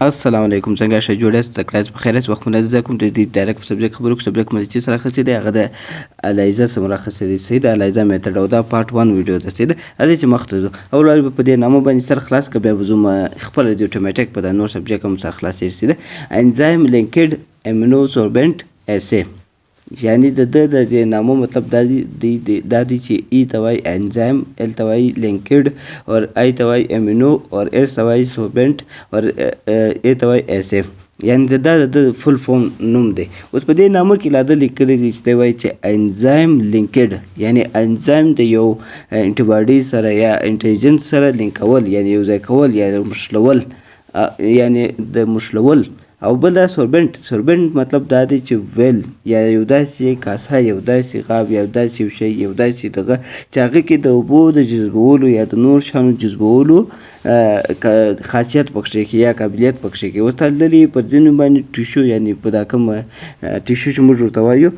السلام علیکم، څنګه ښه جوړ یاست؟ تکړه یاست؟ په خیر یاست؟ وخت مو نه ضایع کوم. د دې direct په subject خبرو کوم. subject مو چې سره اخیستی دی، هغه د ELISA سره راخیستی دی، صحیح ده؟ ELISA method، او دا part 1 ویډیو ده، صحیح ده؟ راځئ چې مخته ځو. اول به په دې نامه باندې سر خلاص که، بیا به ځو خپله د اتوماتیک په دا نور subject هم سر خلاصېږي، صحیح ده؟ enzyme linked immunosorbent assay، یعنی د ده د دې نامو مطلب دا دی چې E ته وایي enzyme، L ته وایي linked، اور I ته وایي immuno، اور S ته وایي sorbent، اور A ته وایي assay. یعنی د دا د ده full form نوم دی. اوس په دې نامه کې لا ده لیکلی دی چې دی وایي چې enzyme linked، یعنی انزایم د یو antibody سره یا antigen سره لینک کول، یعنی یو ځای کول یا مښلول، یعنی د مښلول. او بل دا sorbent. sorbent مطلب دا دی چې vial یا یو داسې کاسه، یو داسې غاب، یو داسې یو شی، یو داسې دغه چې هغه کې د اوبو د جذبولو یا د نور شیانو جذبولو خاصیت پکښې کې یا قابلیت پکښې کې. اوس لري پر ځینو باندې tissue، یعنی په دا کوم tissue چې موږ ورته وایو،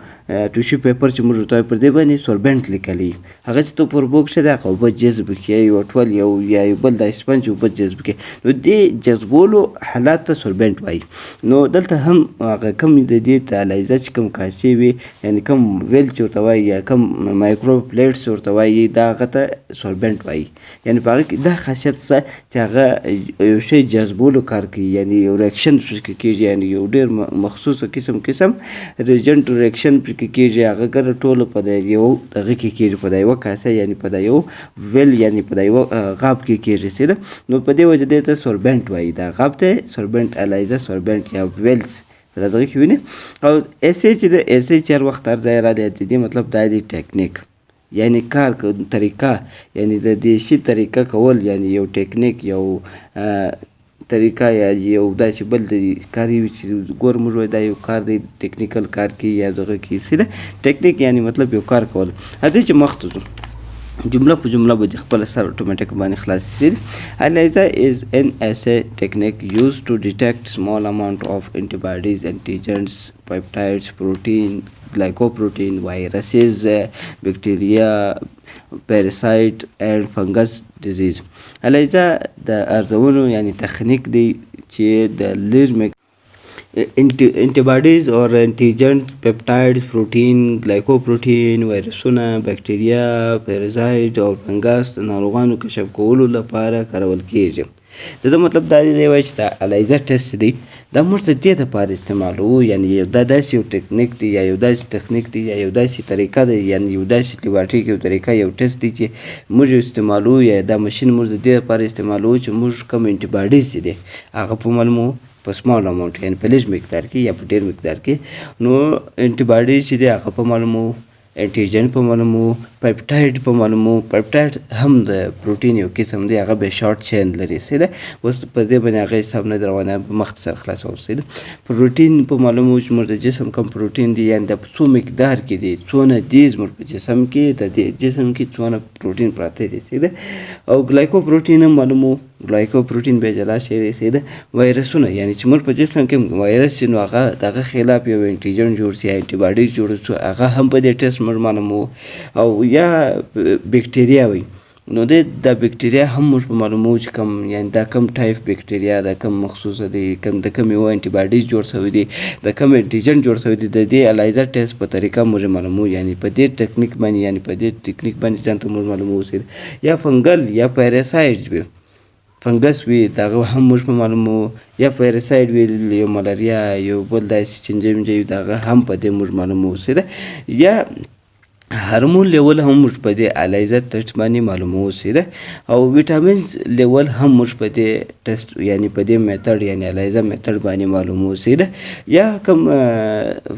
tissue paper چې موږ ورته وایو، پر دې باندې sorbent لیکلی. هغه چې ته پر اوبو کښې دی، هغه اوبه جذب کړي، یو ټول یو یا یو بل د sponge اوبه جذب کړي، نو دې جذبولو حالات ته sorbent وایي. نو دلته هم هغه کوم د دې ELISA چې کوم کاسې وي، یعنی کوم vial چې ورته وایي یا کوم micro plates ورته وایي، دا هغه ته sorbent وایي. یعنی په هغه کې دا خاصیت شته چې هغه یو شی جذبولو کار کوي، یعنی یو reaction پکې کېږي، یعنی یو ډېر مخصوص قسم قسم reagent reaction پکې کېږي. هغه ګره ټولو په د یو دغه کې کېږي، په د یوه کاسه، یعنی په د یو vial، یعنی په د یوه غاب کې کېږي، صحیح ده؟ نو په دې وجه دې ته sorbent وایي. دا غاب ته sorbent، ELISA sorbent یا vials په دغه کې ویني. او assay چې د assay چې هر وخت هر ځای راغلی، د دې مطلب دا دی تکنیک، یعنی کار طریقه، یعنی د دې شي طریقه کول، یعنی یو تکنیک، یو طریقه یا یو داسې بل د کار وي چې ګور موږ وایو دا یو کار دی، technical کار کوي یا دغه کوي، صحیح ده؟ تکنیک یعنی مطلب یو کار کول. راځئ چې مخته ځو، جمله په جمله به د خپل سر اتوماتیک باندې خلاص شي. ELISA is an assay technique used to detect small amount of antibodies, antigens, peptides, protein, glycoprotein, viruses, bacteria, parasite and fungus disease. ELISA د ارزونو یعنی تخنیک دی چې د لږ antibodies اور antigen، peptides، protein، glycoprotein، وایرسونه، بکټریا، parasite او fungus د ناروغانو کشف کولو لپاره کارول کیږي. د ده مطلب دا دی، وایي چې دا ELISA test دی، دا موږ د دې لپاره استعمالوو، یعنی یو دا داسې یو تکنیک دی یا یو داسې تخنیک دی یا یو داسې طریقه دی، یعنی یو داسې لیبارټري کې یو طریقه، یو ټیسټ دی چې موږ استعمالوو، یا دا ماشین موږ د دې لپاره استعمالوو چې موږ کوم antibodies دي هغه په معلومو، په small amount، یعنی په لږ مقدار کې یا په ډېر مقدار کې. نو antibodies چې دی هغه په معلومو، antigen په معلومو، peptide په معلومو. peptide هم د پروټین یو قسم دی، هغه به short chain لري، صحیح ده؟ اوس په دې باندې هغه حساب نه دی روانه، مخته سره خلاصوو، صحیح ده؟ پروټین په معلومو چې موږ د جسم کوم پروټین دی، یعنی د په څو مقدار کې دی، څونه دی زموږ په جسم کې، د دې جسم کې څونه پروټین پراته دي، صحیح ده؟ او glycoprotein هم معلومو. glycoprotein بیا جلا شی دی، صحیح ده؟ وایرسونه، یعنی چې موږ په جسم کې وایرس شي، نو هغه د هغه خلاف یو antigen جوړ شي یا antibody جوړ شي، هغه هم په دې ټیسټ موږ معلومو. او یا بکټریا وي، نو د دا بکټریا هم موږ په معلومو چې کوم، یعنی دا کوم type بکټریا دا کوم مخصوصه دی، کوم د کوم یو antibodies جوړ شوی دی، د کوم antigen جوړ شوی دی، د دې ELISA test په طریقه موږ معلومو، یعنی په دې تکنیک باندې، یعنی په دې تکنیک باندې ځان ته موږ معلومو. یا fungal یا parasite وي، fungus وي، دغه هم موږ په معلومو، یا parasite وي، یو ملاریا، یو بل داسې چنجی منجی، دغه هم په دې موږ معلومو، صحیح ده؟ یا hormone level هم موږ په دې ELISA test باندې معلومو، صحیح ده؟ او vitamins level هم موږ په دې ټیسټ، یعنی په دې method، یعنی ELISA method باندې معلومو، صحیح ده؟ یا کوم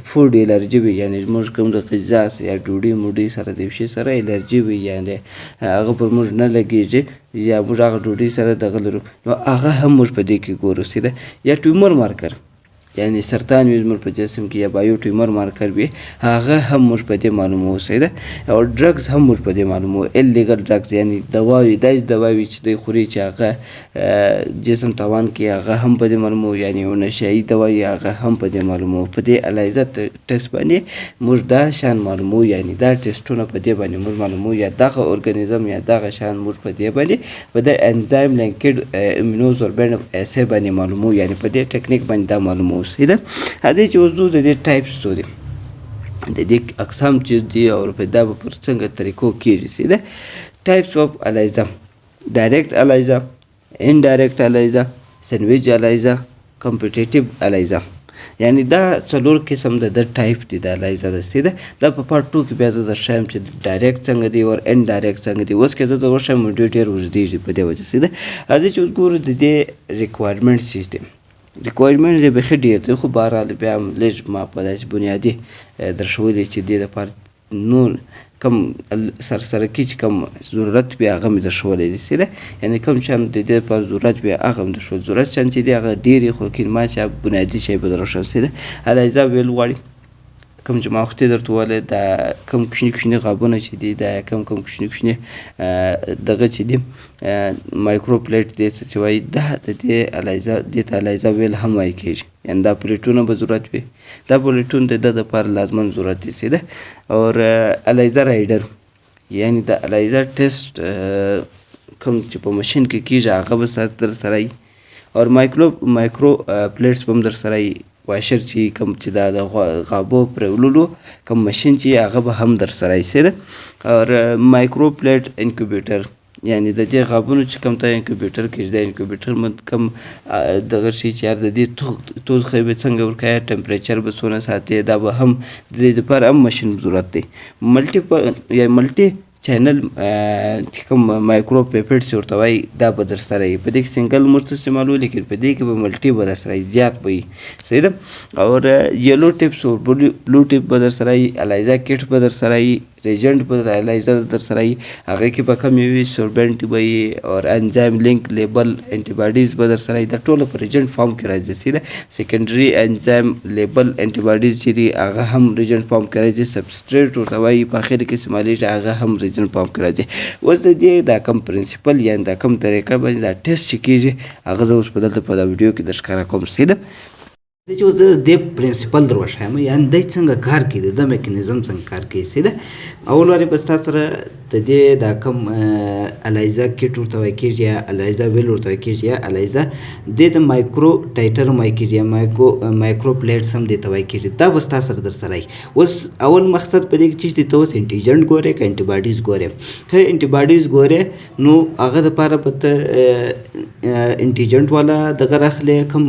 food allergy وي، یعنی موږ کوم د غذا یا ډوډۍ موډۍ سره د یو شي سره الرجي وي، یعنی هغه پر موږ نه لګېږي یا موږ هغه ډوډۍ سره دغه لرو، نو هغه هم موږ په دې کې ګورو، صحیح ده؟ یا tumor marker. یعنی سرطان وي زموږ په جسم کې یا bio tumor marker وي، هغه هم موږ په دې معلوموو، صحیح ده. او drugs هم موږ په دې معلوموو، illegal drugs، یعنی دواوې، داسې دواوې چې دی خوري چې هغه جسم تاوان کوي، هغه هم په دې معلوموو. یعنی یو نشه یي دواوې، هغه هم په دې معلوموو. په دې ELISA test باندې موږ دا شیان معلوموو، یعنی دا ټیسټونه په دې باندې موږ معلوموو، یا دغه organism یا دغه شیان موږ په دې باندې په د enzyme linked immunosorbent assay باندې معلوموو، یعنی په دې تکنیک باندې دا معلوموو، صحیح ده. راځئ چې اوس ځو د دې types څو دي، د دې اقسام چې دي او په دا به پر څنګه طریقو کېږي، صحیح ده. Types of ELISA: direct ELISA، indirect ELISA، sandwich ELISA، competitive ELISA. یعنی دا څلور قسم د د ټایپ دي د ELISA ده، صحیح ده. دا په part 2 کې بیا زه درښایم چې direct څنګه دی او indirect څنګه دی. اوس که زه در وښایم، ویډیو ډېر اوږدېږي په دې وجه، صحیح ده. راځئ چې اوس ګورو د دې requirement څه دي. Requirement یې بیخي ډېر دی، خو بهرحال بیا هم لږ ما په داسې بنیادي درښولي چې دې دپاره نور کم سرسرکي چې کم ضرورت وي، هغه مې درښولی دی، صحیح ده. یعنی کم شیان د دې لپاره ضرورت وي، هغه مې درښول. ضرورت شیان چې دي هغه ډېر دي، خو ما چې بنیادي شی به در وښیم، صحیح ده. ELISA well غواړي، کوم چې ما وختي درته وویل، دا کوم کوچني کوچني غابونه چې دي، دا کوم کوم کوچني کوچني دغه چې دي، micro plate دی څه چې وایي، دا د دې ELISA، دې ته ELISA well هم وایي کېږي. یعنی دا پلیټونه به ضرورت وي، دا پلیټونه د ده دپاره لازماً ضرورت دي، صحیح ده. اور ELISA reader، یعنی د ELISA test کوم چې په ماشین کې کېږي، هغه به در سره وي. اور micro plates به هم در سره وي. washer چې کوم چې دا د غابو پرېوللو کوم ماشین چې هغه به هم در سره وي، صحیح ده. اور micro plate incubator، یعنی د دې غابونو چې کوم ته incubator کې د incubator مد کوم دغه شی چې د دې تودوخه به څنګه ورکوي، temperature به څونه ساتي، دا به هم د دې دپاره هم ماشین ضرورت دی. multi یا multi channel چې کوم micro pipettes ورته وایي، دا به در سره وي. په دې کې single موږ ته استعمالوو، لیکن په دې کې به multi به در سره وي، زیات به وي، صحیح ده. اور yellow tips او blue tip به در سره وي، ELISA kit به در سره وي، reagent به د ELISA در سره وي، هغه کې به کوم وي، sorbent به وي، اور enzyme link label antibodies به در سره وي. دا ټوله په reagent form کې راځي، صحیح ده. Secondary enzyme label antibodies چې دي، هغه هم reagent form کې راځي. Substrate ورته وایي، په اخر کې استعمالېږي، هغه هم reagent form کې راځي. اوس د دې دا کوم principle، یعنی دا کوم طریقه باندې دا ټیسټ چې کېږي، هغه زه اوس په دلته په دا ویډیو کې در ښکاره کوم، صحیح ده. چې اوس د دې principle در وښایم، یعنی دی څنګه کار کوي، د ده mechanism څنګه کار کوي، صحیح ده. اول وارې به ستا سره د دې دا کوم ELISA kit ورته وایي کېږي، یا ELISA well ورته وایي کېږي، یا ELISA دې د micro titer هم وایي کېږي، یا micro plates هم دې ته وایي کېږي، دا به ستا سره در سره وي. اوس اول مقصد په دې کې چې ته اوس antigen ګورې که antibodies ګورې؟ که antibodies ګورې، نو هغه دپاره به ته antigen والا دغه راخلې، کوم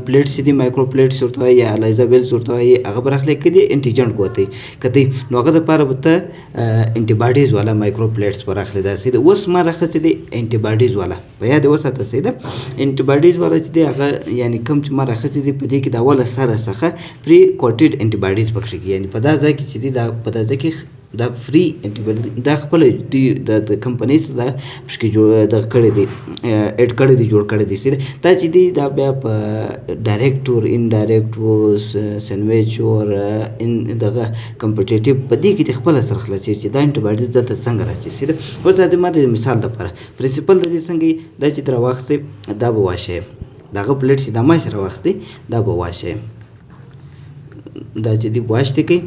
plates چې دي، micro plates ورته وایي یا ELISA wells ورته وایي، هغه به راخلې. که دې antigen ګوتې که دی، نو هغه دپاره به ته antibodies والا micro plates به راخلې. دا صحیح ده. اوس ما راخیستې دی antibodies والا، په یاد یې وساته، صحیح ده. Antibodies والا چې دی هغه، یعنی کوم چې ما راخیستې دی، په دې کې د اوله سره څخه pre coated antibodies پکښې کېږي. یعنی په دا ځای کې چې دی، دا په دا ځای کې دا free antibody دا خپله دوی د کمپنۍ سره دا پکې جوړ دغه کړی دی، add کړی دی، جوړ کړی دی، صحیح ده. دا چې دی دا بیا په direct اور indirect و sandwich اور ان دغه competitive په دې کې د خپله سره خلاصېږي چې دا antibodies دلته څنګه راځي، صحیح ده. اوس راځي ما د مثال دپاره principle د دې څنګه وي. دا چې ته راواخیستې، دا به واشې، دغه plate چې دا ما سره واخیستې، دا به واشې، دا چې دی wash دې کوي،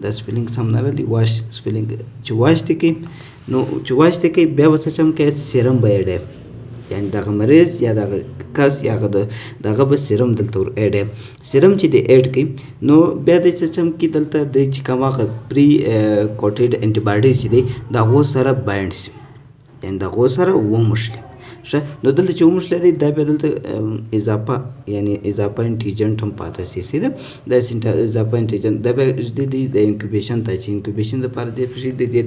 دا spelling سم نه راغلی، wash spelling چې wash دې کوي، نو چې wash دې کوي، بیا به څه چم کوي؟ سیرم به اډې، یعنی دغه مریض یا دغه کس یا هغه دغه به سیرم دلته ور اډې. سیرم چې دی add کوي، نو بیا د څه چم کې دلته د چې کوم هغه pre coated antibodies چې دی، د هغو سره bind شي، یعنی د هغو سره وموښلي. ښه، نو دلته چې وموښلی دی، دا بیا دلته اضافه، یعنی اضافه antigen هم پاته شي، صحیح ده. داسې اضافه antigen دا بیا ږدي دی د incubation ته، چې incubation دپاره دې پرېږدي، د دې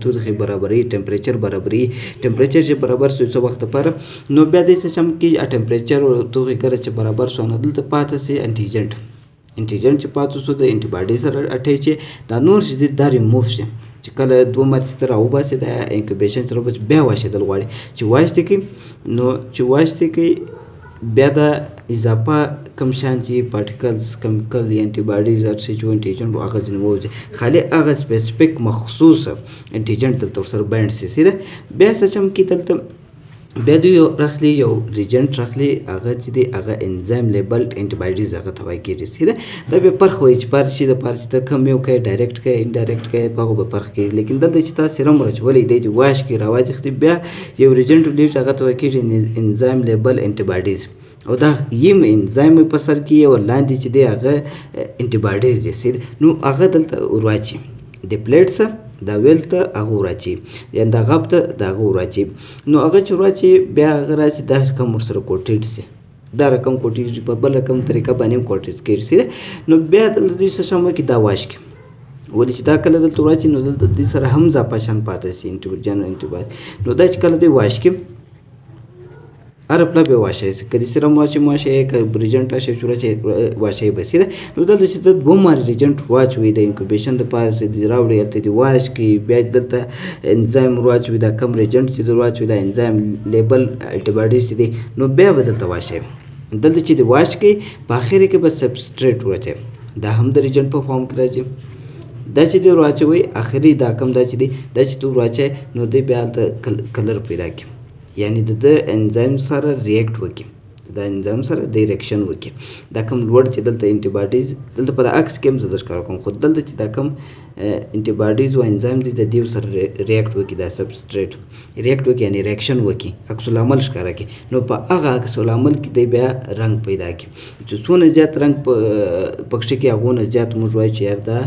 تودوخې برابروي، temperature برابروي. Temperature چې برابر شو څه وخت دپاره، نو بیا دې څه چم کېږي، temperature او تودوخې کله چې برابر شو، نو دلته پاته شي antigen. Antigen چې پاته شو، د antibody سره attach، دا نور چې دی دا ریموو شي. چې کله دوه مرتبه ته راوباسي، دا incubation سره وباسي، بیا واشېدل غواړي. چې wash دې کوي، نو چې wash دې کوي بیا دا اضافه کم شان چې پارټیکلز، کیمیکل یا انټي باډیز هر څه چې انټیجنټ هغه ځینې ووځي، خالي هغه سپیسیفیک مخصوص انټیجنټ دلته ورسره بایند سي. صحیح ده. بیا څه چم کې دلته بیا دوی یو راخلي، یو ریجنټ راخلي، هغه چې دی هغه انزایم لیبلډ انټي باډیز هغه ته وایي کېږي. صحیح ده. دا بیا پرخ وایي چې پار شي د پار چې ته کم یو کوې، ډایرکټ کوې، انډایرکټ کوې، په هغو به فرق کوي. لیکن دلته چې تا سیرم ورچولی دی چې واش کې راواچښتي، بیا یو ریجنټ ولیږي، هغه ته وایي کېږي انزایم لیبل انټي باډیز، او دا یم انزایم په سر کې او لاندې چې دی هغه انټي باډیز دی. صحیح ده. نو هغه دلته ورواچي د پلیټ سره دا ویل ته هغه وراچي، یعنی دا غب ته د هغه وراچي. نو هغه چې وراچي بیا هغه راشي دا رقم ورسره کوټیډ سي، دا رقم کوټیږي په بل رقم طریقه باندې هم کوټیډ کېږي. صحیح ده. نو بیا دلته دوی څه شم وکړي، دا واش کړي، ولې چې دا کله دلته وراچي نو دلته دوی سره هم اضافه شان پاتې سي انټي انټي باډي. نو دا چې کله دوی واش کړي هره پله به واشي، که د سیرم واچي ماشي، که ریجنټ راشي چې راشي واشي به. صحیح ده. نو دلته چې ته دوه ماري ریجنټ واچوي د انکوبیشن دپاره څه دي راوړي، هلته دې واش کړي، بیا دې دلته انزایم ورواچوي، دا کم ریجنټ چې دې ورواچوي دا انزایم لیبل انټي باډیز چې دي، نو بیا به دلته واشي. دلته چې دې واش کړي په اخره کې به سبسټریټ ورواچوي، دا هم د ریجنټ په فارم کې راځي. دا چې دې ورواچوي اخري دا کم دا چې دی دا چې ته ورواچوي نو دی بیا هلته کلر پیدا کړي، یعنی د ده انزایم سره ریاکټ وکړي، دا انزایم سره د ریاکشن وکړي. دا کم لوړ چې دلته انټي باډیز دلته په دا عکس کې هم زه درښکاره کوم، خو دلته چې دا کم انټي باډیز او انزایم دی د دې سره ریاکټ وکړي، دا سبسټریټ ریاکټ وکړي، یعنی ریاکشن وکړي، عکس العمل ښکاره کړي. نو په هغه عکس العمل کې دی بیا رنګ پیدا کړي، چې څونه زیات رنګ پکښې کې هغونه زیات موږ وایو چې یار دا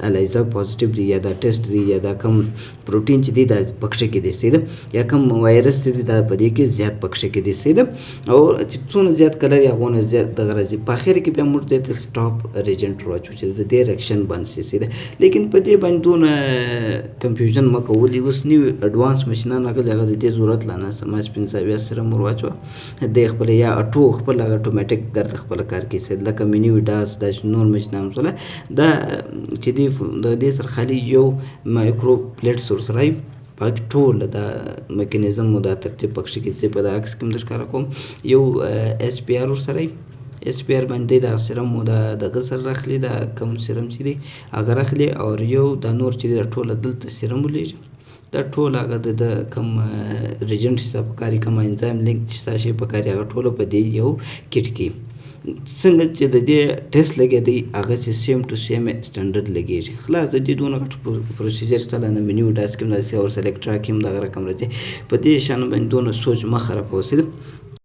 الایزا پازیټیو دی، یا دا ټیسټ دی، یا دا کم پروټین چې دی دا پکښې کې دی. صحیح ده. یا کم وایرس چې دی دا په دې کې زیات پکښې کې دی. صحیح ده. او چې څونه زیات کلر یا هغونه زیات دغه راځي. په اخر کې بیا موږ دې ته سټاپ ریجنټ ورواچو چې د دې ریاکشن بند شي. صحیح ده. لیکن په دې باندې دونه کنفیوژن مه کوه، ولې اوس نوي اډوانس ماشینان راغلي، هغه د دې ضرورت لا نشته. ما چې 75 سره مور واچوه دی خپله یا اټو خپل هغه اتوماتیک ګرده خپله کار کوي. صحیح ده. لکه میني ویډاس داسې نور ماشینان سره دا چې دی د دې سره خالي یو مایکرو پلیټس ورسره وي، پاک ټول دا میکانیزم مو دا ترتیب پکښې کې زه په دا عکس کې هم درښکاره کوم. یو اس پی آر ورسره وي، اس پی آر باندې دا سیرم مو دا دغه سره راخلي، دا کوم سیرم چې دی هغه راخلي، او یو دا نور چې دی دا ټوله دلته سیرم ولېږي. دا ټول هغه د ده کوم ریجنټ چې ستا پکار وي، کوم انزایم لینک چې ستا شی پکار وي، هغه ټوله په دې یو کیټ کې. څنګه چې د دې ټیسټ لګېدی هغسې سیم ټو سیم سټنډرډ لګېږي. خلاص د دې دونه غټ پروسیجر سته، لا نه مینیو ډاس کې هم داسې او سلیکټرا کې هم دغه رقم راځي. په دې شان باندې دونه سوچ مه خرابوه. صحیح ده.